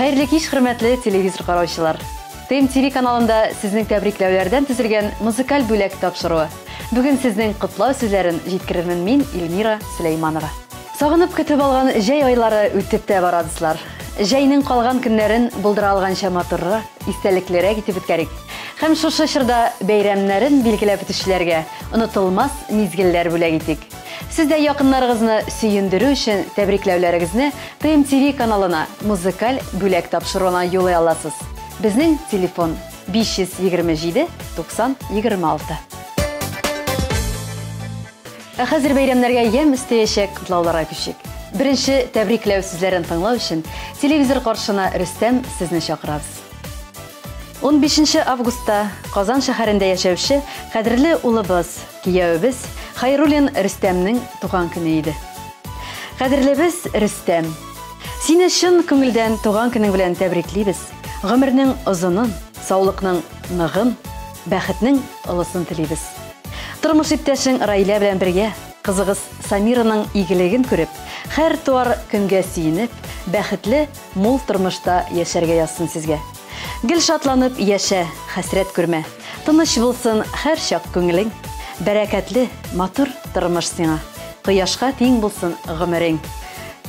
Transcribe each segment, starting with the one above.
Хәерле кич, хөрмәтле телевизор караучылар. ТМТВ каналында сезнең тәбрикләүләрдән төзелгән музыкаль бүләк тапшыруы. Бүген сезнең котлау сүзләрен җиткерермен мин, Эльмира Сөләйманова. Сагынып көтеп алган җәй айлары үтеп тә бара, дуслар. Җәйнең калган көннәрен булдыра алганча матуррак, истәлеклерәк итеп үткәрик. Һәм шушы чорда бәйрәмнәрен билгеләп үтүчеләргә онытылмас мизгелләр бүләк итик. Сез дә якыннарыгызны сөендерү өчен тәбрикләүләрегезне ТМТВ каналына музыкаль бүләк тапшыруына юлый аласыз. Безнең телефон 527 90 26. Ә хәзер бәйрәмнәргә ямь өстәячәк котлауларга күчик. Беренче тәбрикләү сүзләрен тыңлау өчен телевизор каршына Рөстәм сезне чакырабыз. 15 августта Казан шәһәрендә яшәүче кадерле улыбыз, кияүебез Хайруллин Рөстәмнең туган көне иде. Кадерлебез Рөстәм, сине чын күңелдән туган көнең белән тәбриклибез. Гомернең озынын, саулыкның ныгын, бәхетнең олысын телибез. Тормыш иптәшең Раилә белән бергә кызыгыз Самираның игелеген күреп, һәр туар көнгә сөенеп, бәхетле, мул тормышта яшәргә язсын сезгә. Гел шатланып яшә, хәсрәт күрмә. Тыныч булсын һәр чак күңелең. Бәрәкәтле, матур тормыш сиңа. Кояшка тиң булсын гомерең.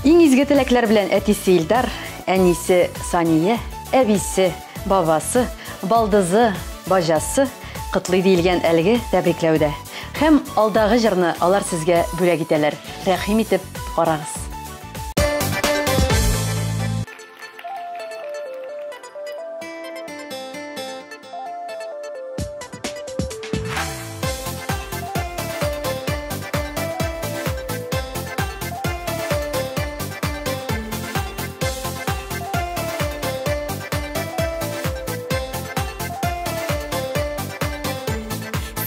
Иң изге теләкләр белән әтисе Илдар, әнисе Сания, әбисе, бабасы, балдызы, баҗасы котлый диелгән әлеге тәбрикләүдә. Һәм алдагы җырны алар сезгә бүләк итәләр. Рәхим итеп карагыз.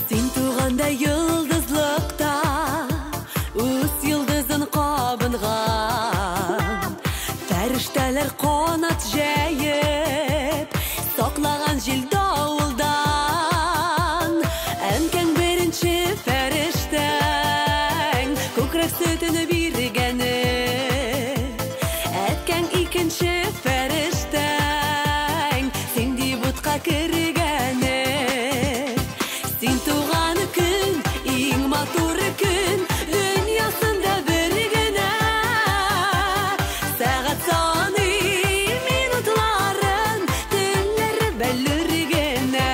Син туганда йолдызлыкта үз йолдызын кабынган, фәрештәләр канат җәеп саклаган җил давылдан. Әнкәң беренче фәрештәң күкрәк сөтен биргәне, әткәң икенче фәрештәң син дип утка кергәне. Син туган көн иң матур көн, дөньясында бер генә. Сәгать саный минутларын, төннәр бәллүр генә.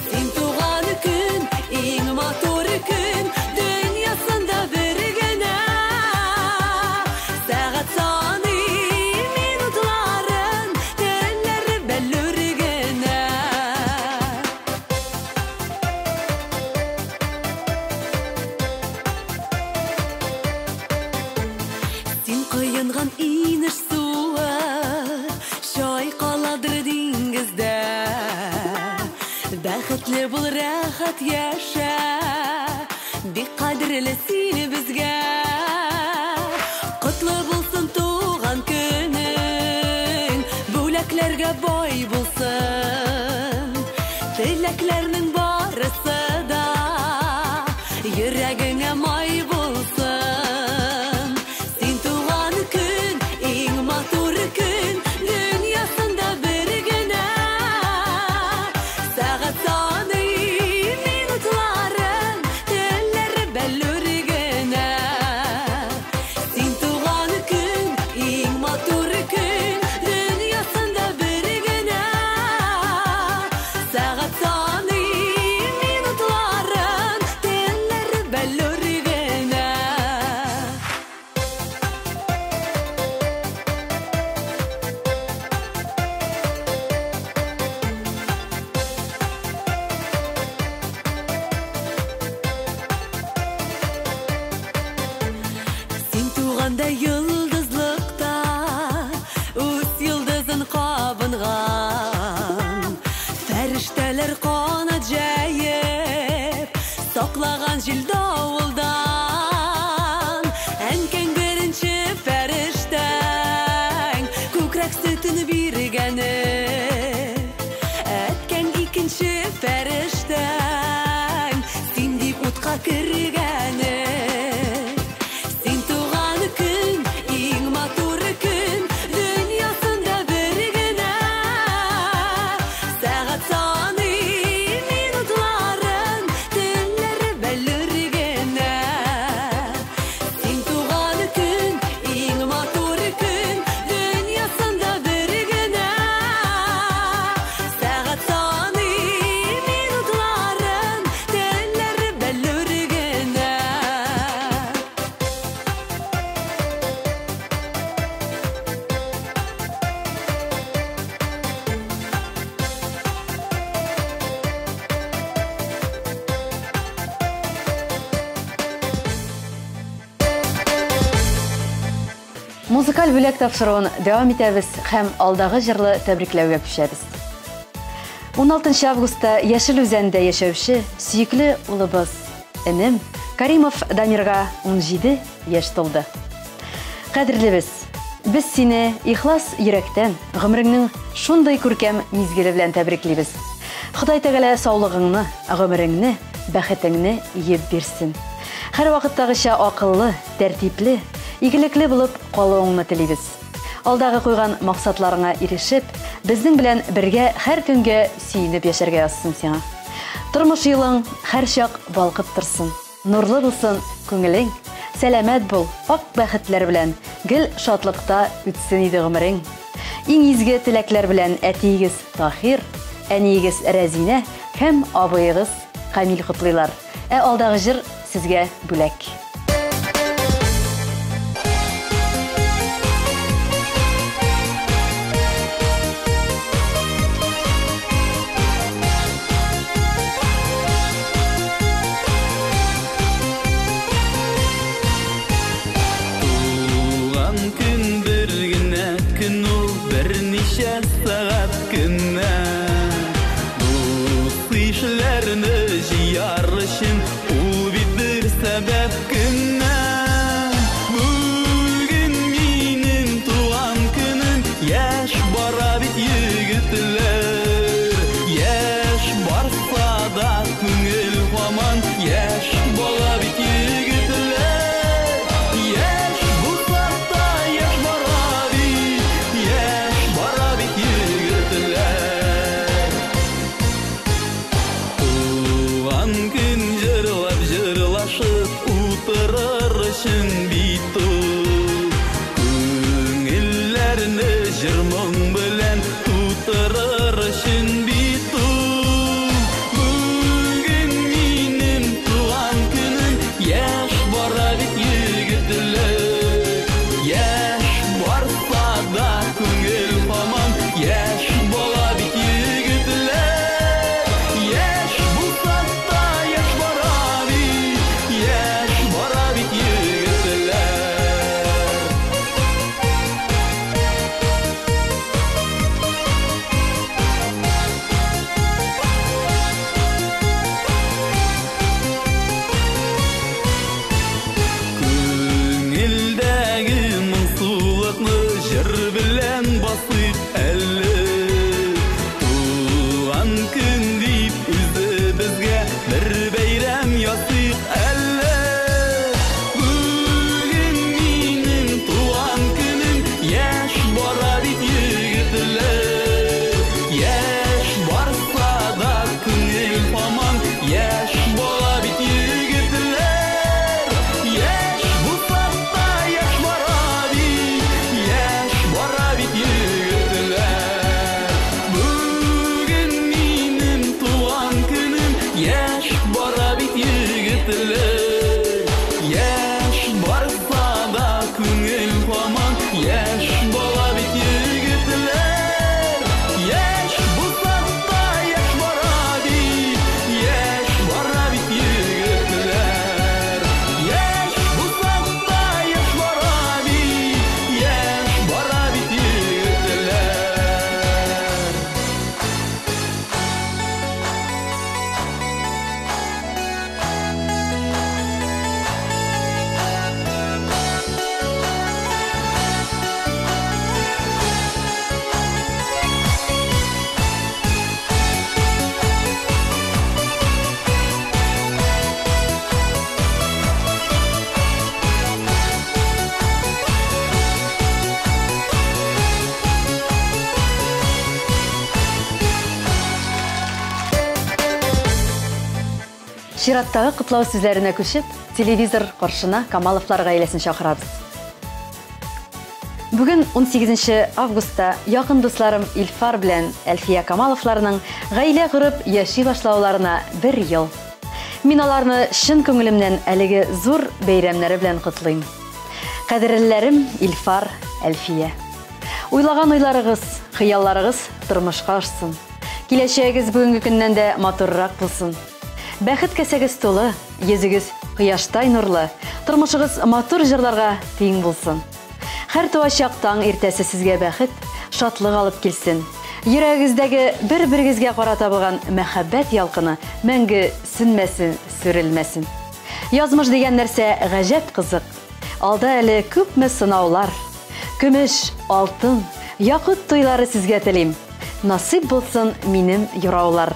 Син туган көн иң матур көн, дөньясында бер генә. Сәгать саный минутларын, төннәр бәллүр генә. Син коенган инеш суы чайкаладыр диңгездә. Бәхетле бул, рәхәт яшә, бик кадерле син безгә. Котлы булсын туган көнең, бүләкләргә бай булсын. Теләкләрнең барысы да йөрәгеңә май булсын. Син туган көн иң матур көн, дөньясында бер генә. Сәгать саный минутларын, төннәр бәллүр генә. Син туган көн иң матур көн, дөньясында бер генә. Сәгать саный минутларын, төннәр бәллүр генә. Син туганда йолдызлыкта үз йолдызын кабынган, фәрештәләр канат җәеп саклаган җил давылдан. Әнкәң беренче фәрештәң күкрәк сөтен биргәне, әткәң икенче фәрештәң син дип утка кергәне. Син туган көн иң матур көн, дөньясында Музыкаль бүләк тапшыруын дәвам итәбез һәм алдагы җырлы тәбрикләүгә күчәбез. 16 августта Яшел Үзәндә яшәүче сөекле улыбыз, энем Каримов Дамирга 17 яшь тулды. Кадерлебез, без сине ихлас йөрәктән гомереңнең шундый күркәм мизгеле белән тәбриклибез. Ходай Тәгалә саулыгыңны, гомереңне, бәхетеңне иеп бирсен. Һәр вакыттагыча акыллы, тәртипле, игелекле булып калуыңны телибез. Алдагы куйган максатларыңа ирешеп, безнең белән бергә һәр көнгә сөенеп яшәргә язсын сиңа. Тормыш юлың һәрчак балкып торсын. Нурлы булсын күңелең, сәламәт бул, ак бәхетләр белән гел шатлыкта үтсен иде гомерең. Иң изге теләкләр белән әтиегез Таһир, әниегез Рәзинә һәм абыегыз Камил котлыйлар. Ә алдагы җыр сезгә бүләк. Туган көн бер генә көн ул, берничә сәгать кенә. Дус ишләрне җыяр өчен ул бит бер сәбәп кенә. Бүген минем туган көнем, яшь бара бит егетләр. Яшь барса да күңел һаман, яшь бала бит егетләр. Яшь булсак та яшь бара бит, яшь бара бит егетләр. Туган көн җырлап җырлашып утырыр өчен бит ул. Күңелләрне җыр моң белән тутырыр өчен бит ул. Бүген минем туган көнем, яшь бара бит егетләр. Яшь барса да күңел һаман, яшь бала бит егетләр. Яшь булсак та яшь бара бит, яшь бара бит егетләр. Күңелдәге моңсулыкны җыр белән басыйк әле. Туган көн дип үзебезгә бер бәйрәм ясыйк әле. Бүген минем туган көнем, яшь бара бит егетләр. Яшь барса да күңел һаман, яшь бала бит егетләр. Яшь булсак та яшь бара бит, яшь бара бит егетләр. Бүген минем туган көнем, яшь бара бит егетләр. Яшь барса да күңел һаман, яшь бала бит егетләр. Яшь булсак та яшь бара бит, яшь бара бит егетләр. Яшь булсак та яшь бара бит, яшь бара бит егетләр. Чираттагы котлау сүзләренә күчеп, телевизор каршына Камаловлар гаиләсен чакырабыз. Бүген 18 августта якын дусларым Илфар белән Әлфия Камаловларның гаилә корып яши башлауларына бер ел. Мин аларны чын күңелемнән әлеге зур бәйрәмнәре белән котлыйм. Кадерлеләрем Илфар, Әлфия. Уйлаган уйларыгыз, хыялларыгыз тормышка ашсын. Киләчәгегез бүгенге көннән дә матуррак булсын. Бәхет кәсәгез тулы, йөзегез кояштай нурлы, тормышыгыз матур җырларга тиң булсын. Һәр туачак таң иртәсе сезгә бәхет, шатлык алып килсен. Йөрәгегездәге бер-берегезгә карата булган мәхәббәт ялкыны мәңге сүнмәсен, сүрелмәсен. Язмыш дигән нәрсә гаҗәп кызык. Алда әле күпме сынаулар. Көмеш, алтын, якут туйлары сезгә телим. Насыйп булсын минем юраулар.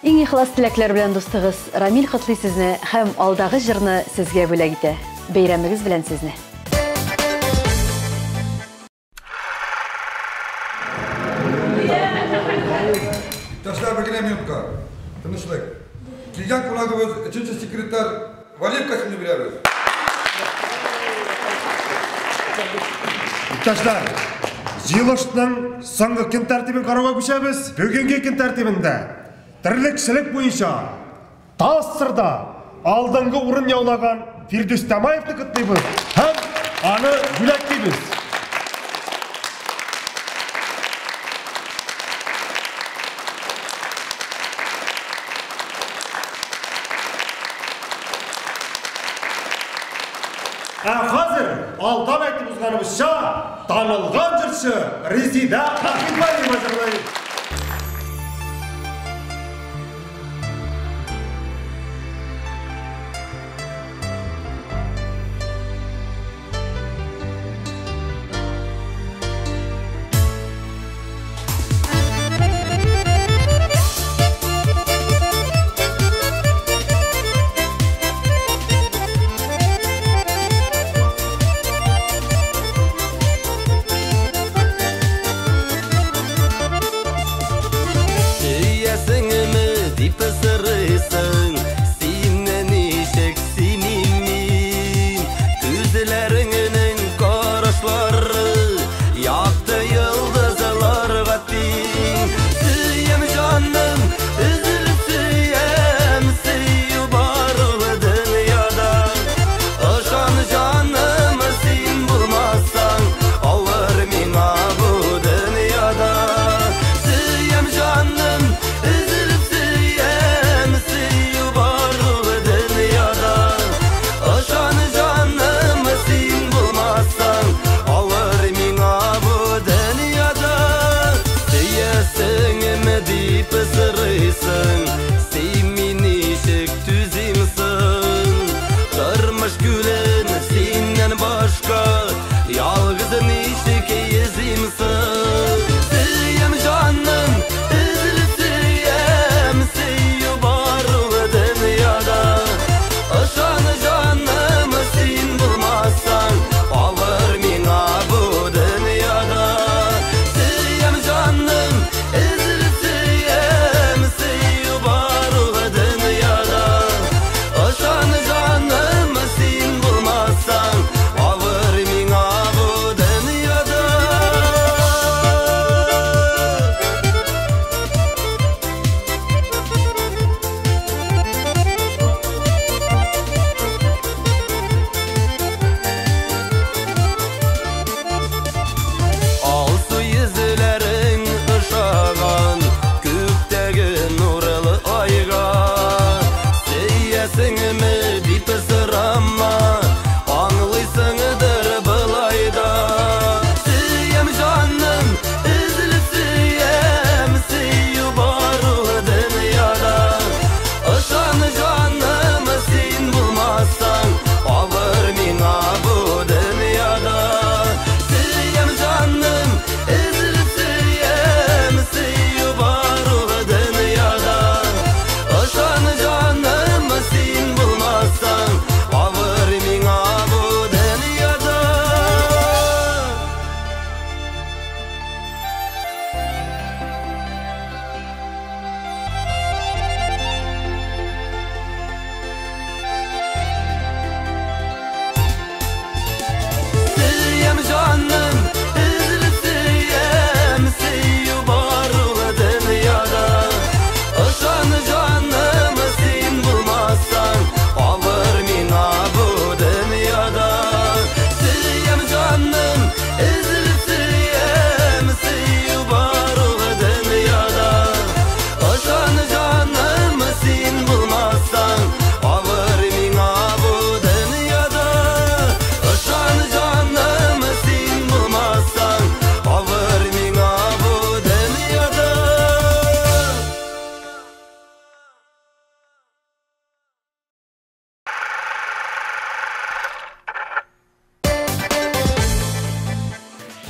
Иң ихлас теләкләр белән дустыгыз Рамил котлый сезне һәм алдагы җырны сезгә бүләк итә. Бәйрәмегез белән сезне. Иптәшләр, бер генә минутка. Тынычлык. Килгән кунагыбыз, өченче секретарь Валиевка сүзне бирәбез. Иптәшләр, җыелышның соңгы көн тәртибен карауга күчәбез. Бүгенге көн тәртибендә терлекчелек буенча ТАССРда алдынгы урын яулаган Фирдүс Тямаевны котлыйбыз һәм аны бүләклибез. Ә хәзер алдан әйтеп узганыбызча, танылган җырчы Резидә Әхмәтбаева җырлый.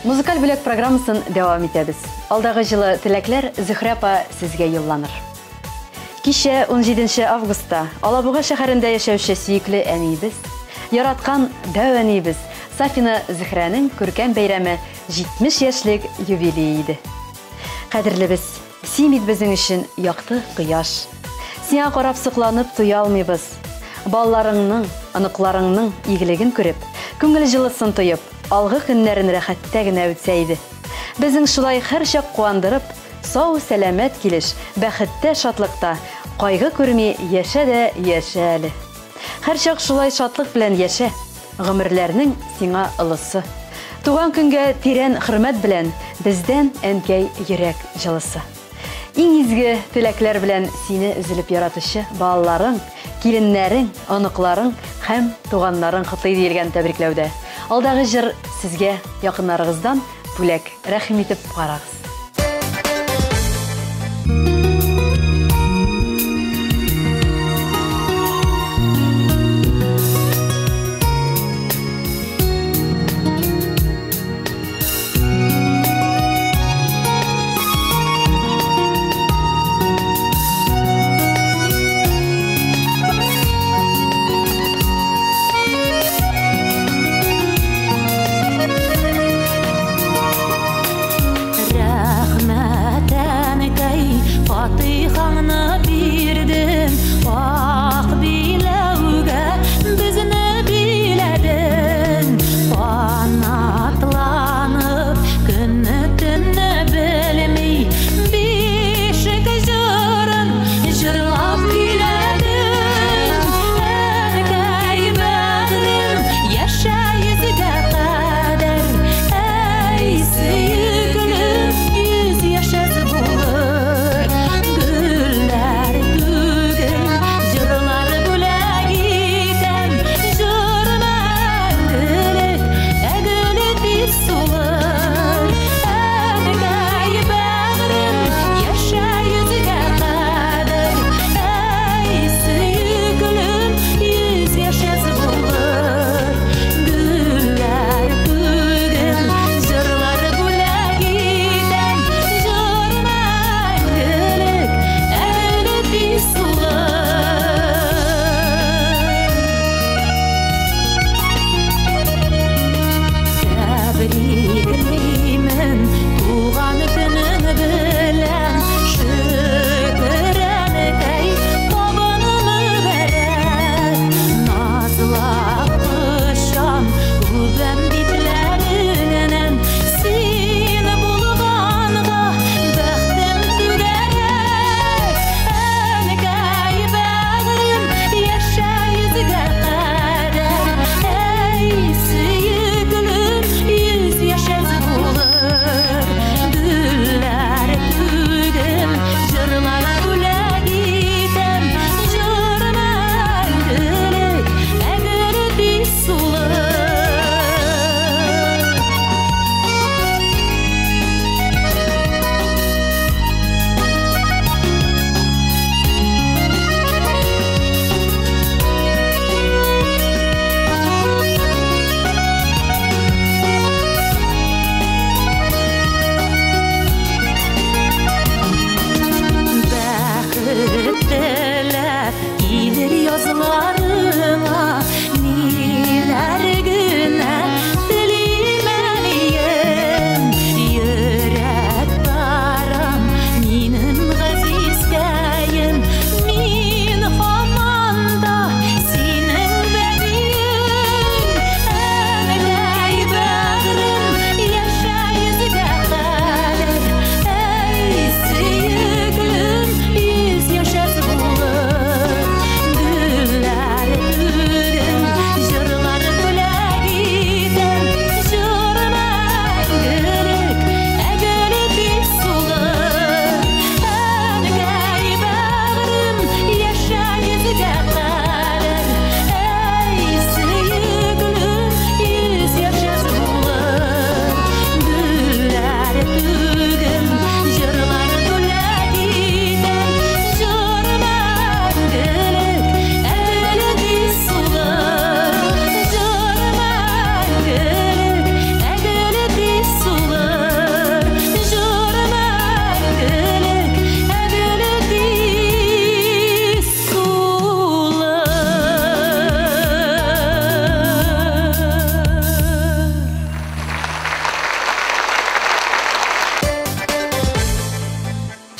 Музыкаль бүләк программасын дәвам итәбез. Алдагы җылы теләкләр Зөһрә апа сезгә юлланыр. Кичә 17 августта Алабуга шәһәрендә яшәүче сөекле әниебез, яраткан дәү әниебез Сафина Зөһрәнең күркәм бәйрәме 70 яшьлек юбилее иде. Кадерлебез, син бит безнең өчен якты кояш. Сиңа карап сокланып туя алмыйбыз. Балаларыңның, оныкларыңның игелеген күреп, күңел җылысын тоеп, алгы көннәрен рәхәттә генә үтсә иде. Безнең шулай һәрчак куандырып, сау сәламәт килеш, бәхеттә, шатлыкта, кайгы күрми яшә дә яшә әле. Һәрчак шулай шатлык белән яшә, гомерләрнең сиңа ылысы. Туган көнгә тирән хөрмәт белән бездән әнкәй йөрәк җылысы. Иң изге теләкләр белән сине өзелеп яратучы балаларың, киленнәрең, оныкларың һәм туганнарың котлый диелгән тәбрикләүдә. Алдагы җыр сезгә якыннарыгыздан бүләк. Рәхим итеп карагыз. Рәхмәт, әнкәй,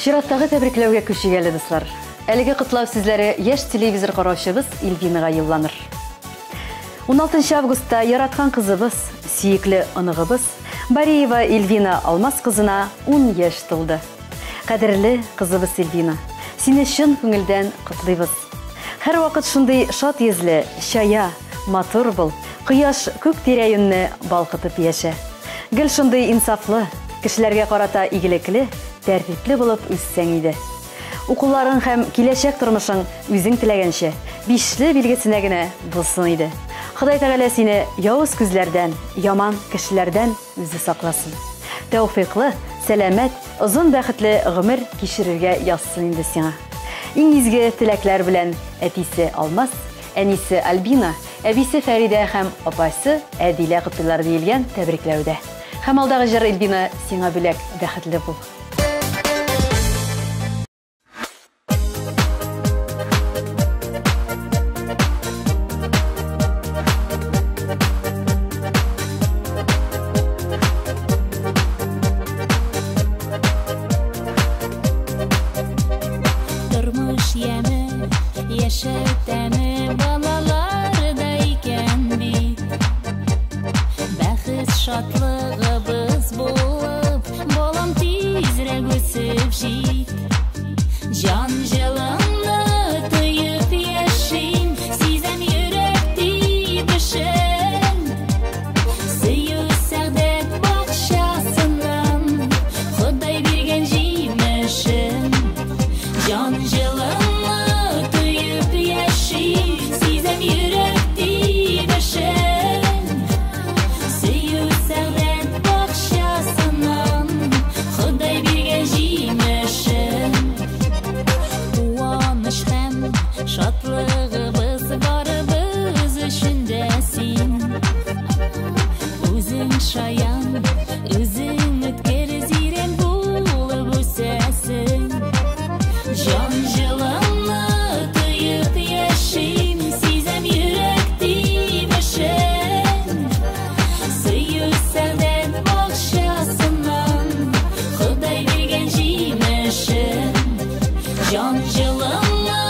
Чираттагы тәбрикләүгә күчик әле, дуслар. Әлеге котлау сүзләре яшь телевизор караучыбыз Ильвинага юлланыр. 16 августта яраткан кызыбыз, сөекле оныгыбыз Бариева Ильвина Алмаз кызына 10 яшь тулды. Кадерле кызыбыз Ильвина, сине чын күңелдән котлыйбыз. Һәрвакыт шундый шат йөзле, чая, матур бул, кояш күк тирә-юньне балкытып яшә. Гел шундый инсафлы, кешеләргә карата игелекле, тәртипле булып үссәң иде. Укуларың һәм киләчәк тормышың үзең теләгәнчә, бишле билгесенә генә булсын иде. Ходай Тәгалә сине явыз күзләрдән, яман кешеләрдән үзе сакласын. Тәүфыйклы, сәламәт, озын бәхетле гомер кичерергә язсын инде сиңа. Иң изге теләкләр белән әтисе Алмаз, әнисе Альбина, әбисе Фәридә һәм апасы Әдилә котлыйлар диелгән тәбрикләүдә. Һәм алдагы җыр Ильвина сиңа бүләк, бәхетле бул. Тормыш яме, яшәү тәме балаларда икән бит. Бәхет шатлыгыбыз булып, балам тизрәк үсеп җит. Җан җылыңны тоеп яшим, сизәм йөрәк тибешен. Сөю сәгъдәт бакчасыннан, Ходай биргән җимешен. Җан җылыңны тоеп яшим, сизәм йөрәк тибешен. Сөю сәгъдәт бакчасыннан, Ходай биргән җимешен. Куаныч һәм шатлыгыбыз барыбыз өчен дә син. Үзең шаян, үзең үткер, зирәк булып үсәсең. Җан җылыңны тоеп яшим, сизәм йөрәк тибешен. Сөю сәгъдәт бакчасыннан, Ходай биргән җимешен. Җан җылыңны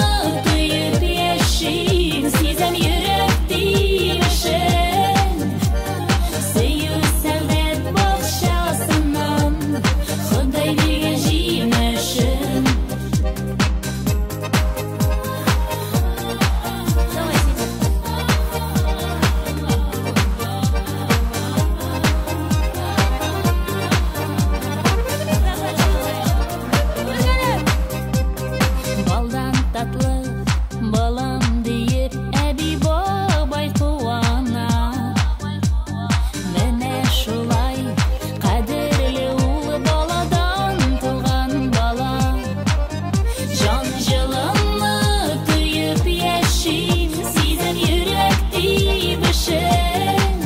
тоеп яшим, сизәм йөрәк тибешен. Сөю сәгъдәт бакчасыннан, Ходай биргән җимешен. Балдан татлы балам диеп әби бабай куана. Менә шулай кадерле ул баладан туган бала. Җан җылыңны тоеп яшим, сизәм йөрәк тибешен.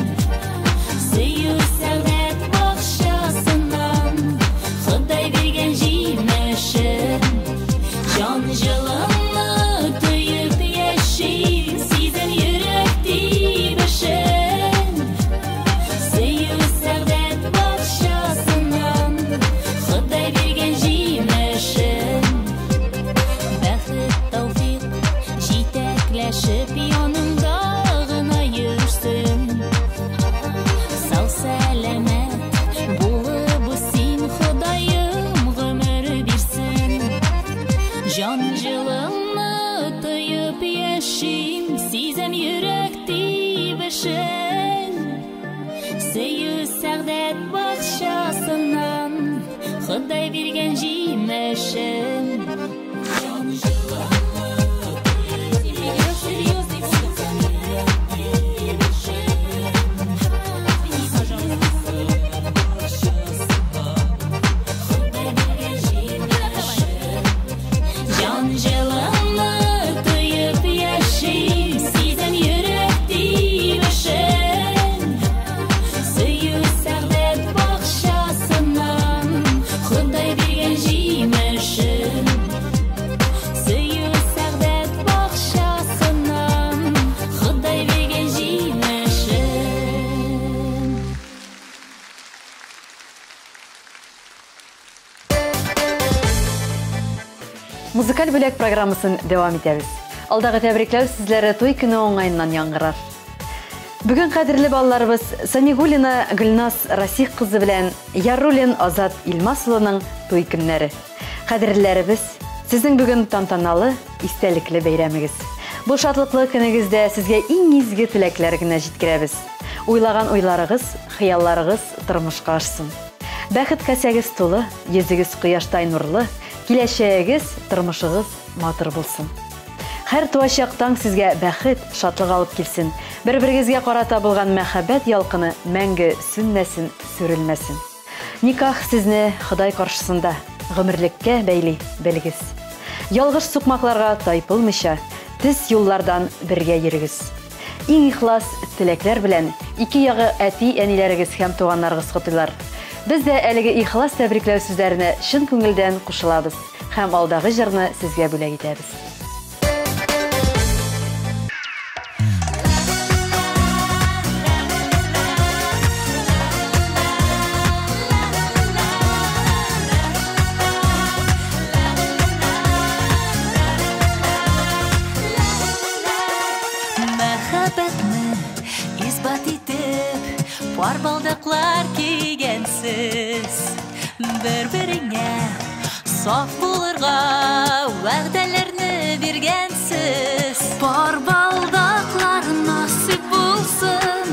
Сөю сәгъдәт бакчасыннан, Ходай биргән җимешен. Җан җылыңны тоеп яшим, сизәм йөрәк тибешен. Сөю сәгъдәт бакчасыннан, Ходай биргән җимешен. Бәхет тәүфыйк җитәкләшеп яныңда гына йөрсен. Сау сәламәт булып үсин, Ходаем гомер бирсен. Җан җылыңны тоеп яшим, сизәм йөрәк тибешен. Сөю сәгъдәт бакчасыннан, Ходай биргән җимешен. Җан җылыңны тоеп сизәм йөрәк тибешен. Ходай биргән җимешен. Җан җылыңны тоеп яшим, сизәм йөрәк тибешен. Сөю сәгъдәт бакчасыннан, Ходай биргән җимешен. Сөю Музыкаль бүләк программасын дәвам итәбез. Алдагы тәбрикләү сүзләре туй көне уңаеннан яңгырар. Бүген кадерле балаларыбыз Самигуллина Гөлназ Расих кызы белән Яруллин Азат Илмас улының туй көннәре. Кадерлеләребез, сезнең бүген тантаналы, истәлекле бәйрәмегез. Бу шатлыклы көнегездә сезгә иң изге теләкләр генә җиткерәбез. Уйлаган уйларыгыз, хыялларыгыз тормышка ашсын. Бәхет касәгез тулы, йөзегез кояштай нурлы, киләчәгегез, тормышыгыз матур булсын. Һәр туачак таң сезгә бәхет, шатлык алып килсен. Бер-берегезгә карата булган мәхәббәт ялкыны мәңге сүнмәсен, сүрелмәсен. Никах сезне Ходай каршысында гомерлеккә бәйли, белегез. Ялгыш сукмакларга тайпылмыйча, төз юллардан бергә йөрегез. Иң ихлас теләкләр белән ике ягы әти-әниләрегез һәм туганнарыгыз котлыйлар. Без дә әлеге ихлас тәбрикләү сүзләренә чын күңелдән кушылабыз һәм алдагы җырны сезгә бүләк итәбез. Мәхәббәтне исбат итеп, пар балдаклар кигәнсез. Бер-береңә саф булырга вәгъдәләрне биргәнсез. Пар балдаклар насыйп булсын,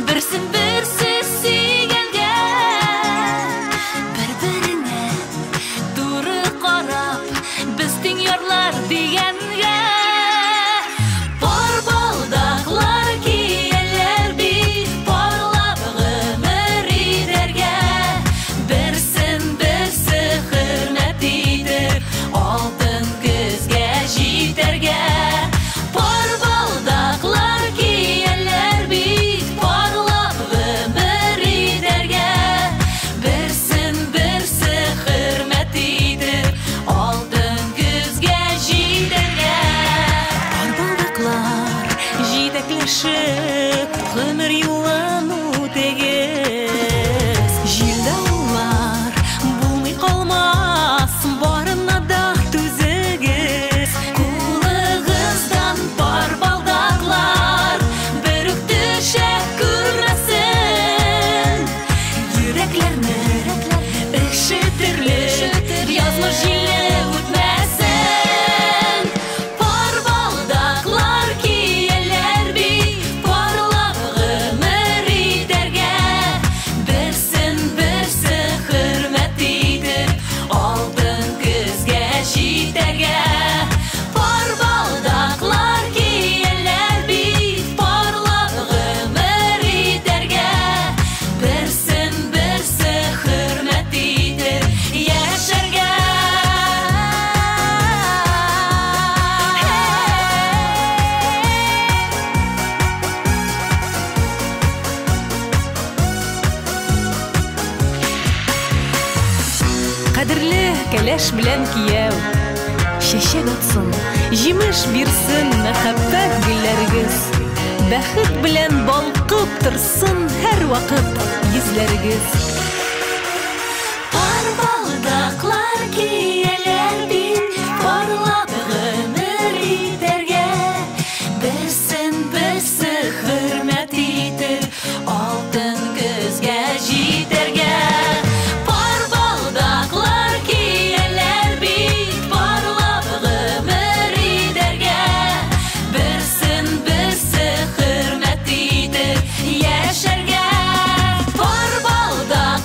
берсен берсе сөйгәнгә. Бер-береңә туры карап, без тиң ярлар дигәнгә. Пар балдаклар кияләр бит, парлап гомер итәргә. Берсен берсе хөрмәт итеп, алтын көзгә җитәргә. Пар балдаклар кияләр бит, парлап гомер итәргә. Берсен берсе хөрмәт итеп, алтын көзгә җитәргә. Пар балдаклар җитәкләшеп, гомер юлын үтегез. Җил-давыллар булмый калмас, барына да түзегез. Кулыгыздан пар балдаклар бер үк төшә күрмәсен. Йөрәкләрне өшетерлек язмыш җиле үтмәсен. Пар балдаклар кияләр бит, парлап гомер итәргә. Берсен берсе хөрмәт итеп, алтын көзгә җитәргә. Пар балдаклар кияләр бит, парлап гомер итәргә. Берсен берсе хөрмәт итеп яшәргә. Кадерле кәләш белән кияү, чәчәк атсын, җимеш бирсен мәхәббәт гөлләрегез. Бәхет белән балкып торсын һәрвакыт йөзләрегез. Пар балдаклар кияләр бит, парлап гомер итәргә. Берсен берсе хөрмәт итеп, алтын көзгә җитәргә. Пар балдаклар кияләр бит, парлап гомер итәргә. Берсен берсе хөрмәт итеп яшәргә. Пар балдаклар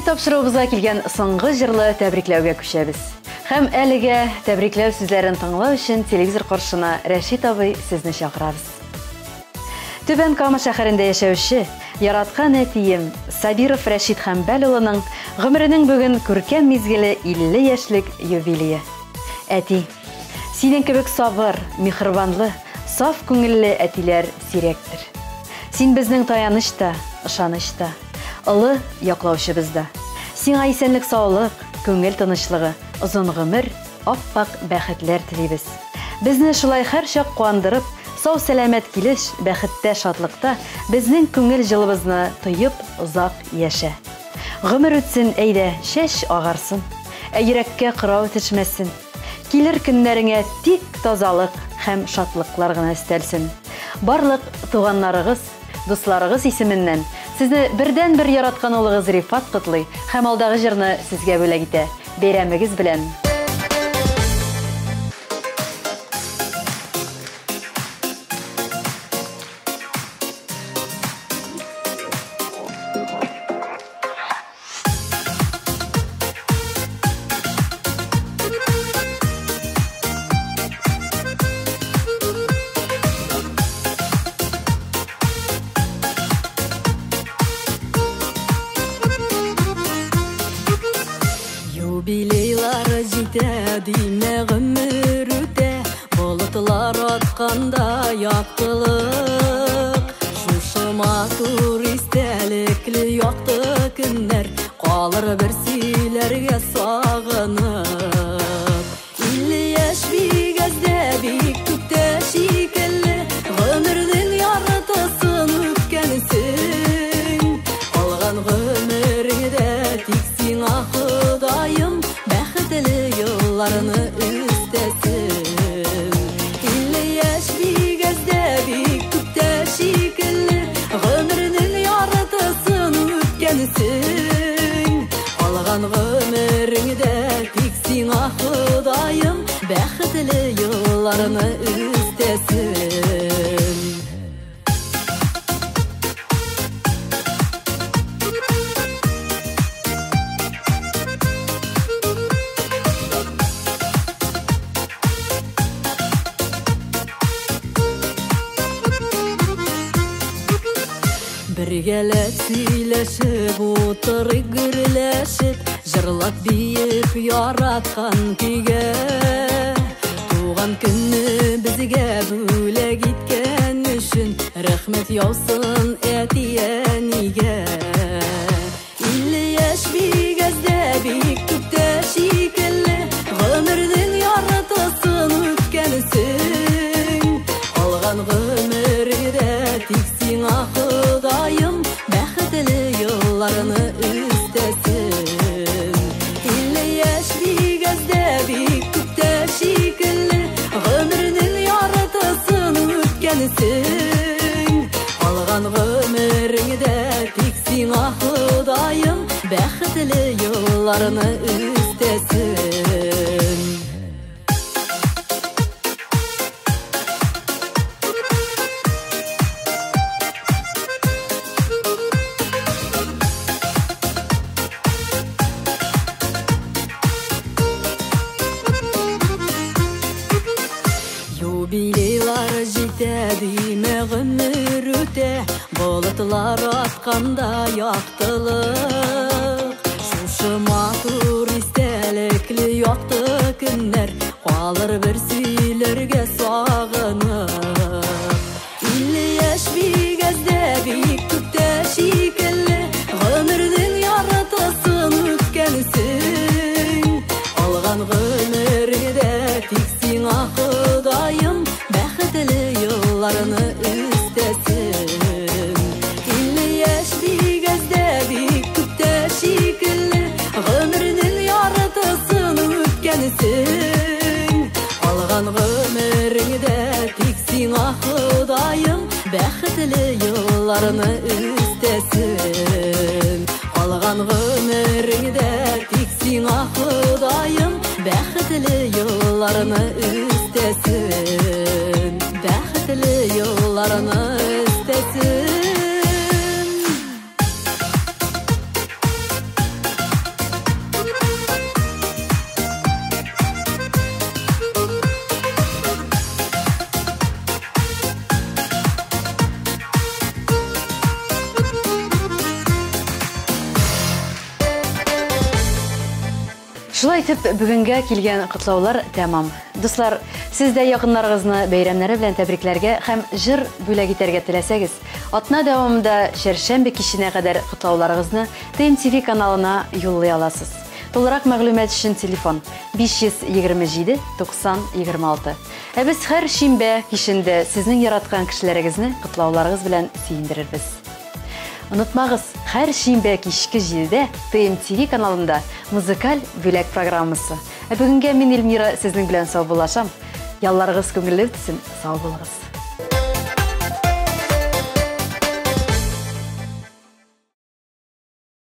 Бүгенге тапшыруыбызга килгән соңгы җырлы тәбрикләүгә күчәбез. Һәм әлегә тәбрикләү сүзләрен тыңлау өчен телевизор каршына Рәшит абый сезне чакырабыз. Түбән Кама шәһәрендә яшәүче яраткан әтием Сабиров Рәшит Хәмбәл улының гомеренең бүген күркәм мизгеле 50 яшьлек юбилее. Әти, синең кебек сабыр, миһербанлы, саф күңелле әтиләр сирәктер. Син безнең таяныч та, ышаныч та, олы яклаучыбыз да. Сиңа исәнлек саулык, күңел тынычлыгы, озын гомер, ап-ак бәхетләр телибез. Безне шулай һәрчак куандырып, сау сәламәт килеш, бәхеттә, шатлыкта безнең күңел җылыбызны тоеп озак яшә. Гомер үтсен, әйдә, чәч агарсын, ә йөрәккә кырау төшмәсен. Килер көннәреңә тик тазалык һәм шатлыклар гына өстәлсен. Барлык туганнарыгыз, дусларыгыз исеменнән сезне бердән-бер яраткан улыгыз Рифат котлый һәм алдагы җырны сезгә бүләк итә. Бәйрәмегез белән! Юбилейлар җитә, димә гомер үтә, болытлар атканда яктылык. Шушы матур истәлекле якты көннәр калыр бер сөйләргә сагынып. 50 яшь бик әз дә, бик күп тә шикелле, гомернең яртысын үткәнсең. Калган гомереңдә тик сиңа Ходаем бәхетле елларны өстәсен. 50 яшь бик әз дә, бик күп тә шикелле, гомернең яртысын үткәнсең. Калган гомереңдә тик сиңа Ходаем бәхетле елларны өстәсен. Бергәләп сөйләшеп, утырып гөрләшеп, җырлап биеп яраткан көйгә. Туган көнне безгә бүләк иткән өчен рәхмәт яусын әти-әнигә. 50 яшь бик әз дә, бик күп тә шикелле, гомернең яртысын үткәнсең. Калган гомереңдә тик сиңа Ходаем бәхетле елларны өстәсен. 50 яшь бик әз дә, бик күп тә шикелле, гомернең яртысын үткәнсең. Калган гомереңдә тик сиңа Ходаем бәхетле елларны өстәсен. Юбилейлар җитә, димә гомер үтә, болытлар атканда яктылык. Шушы матур истәлекле якты көннәр калыр бер сөйләргә сагынып. 50 яшь бик әз дә, бик күп тә шикелле, гомернең яртысын үткәнсең. Калган гомереңдә тик сиңа Ходаем бәхетле елларны өстәсен. 50 яшь бик әз дә, бик күп тә шикелле, гомернең яртысын үткәнсең. Калган гомереңдә тик сиңа Ходаем бәхетле елларны өстәсен. Калган гомереңдә тик сиңа Ходаем бәхетле елларны өстәсен. Бәхетле елларны өстәсен. Шулай итеп, бүгенгә килгән котлаулар тәмам. Дуслар, сез дә якыннарыгызны бәйрәмнәре белән тәбрикләргә һәм җыр бүләк итәргә теләсәгез, атна дәвамында чәршәмбе киченә кадәр котлауларыгызны ТМТВ каналына юллый аласыз. Тулырак мәгълүмат өчен телефон 527 90 26. Ә без һәр шимбә кичендә сезнең яраткан кешеләрегезне котлауларыгыз белән сөендерербез. Онытмагыз, һәр шимбә кичке 7-дә ТМТВ каналында музыкаль бүләк программасы. Ә бүгенгә мин Эльмира сезнең белән саубуллашам. Ялларыгыз күңелле үтсен, сау булыгыз.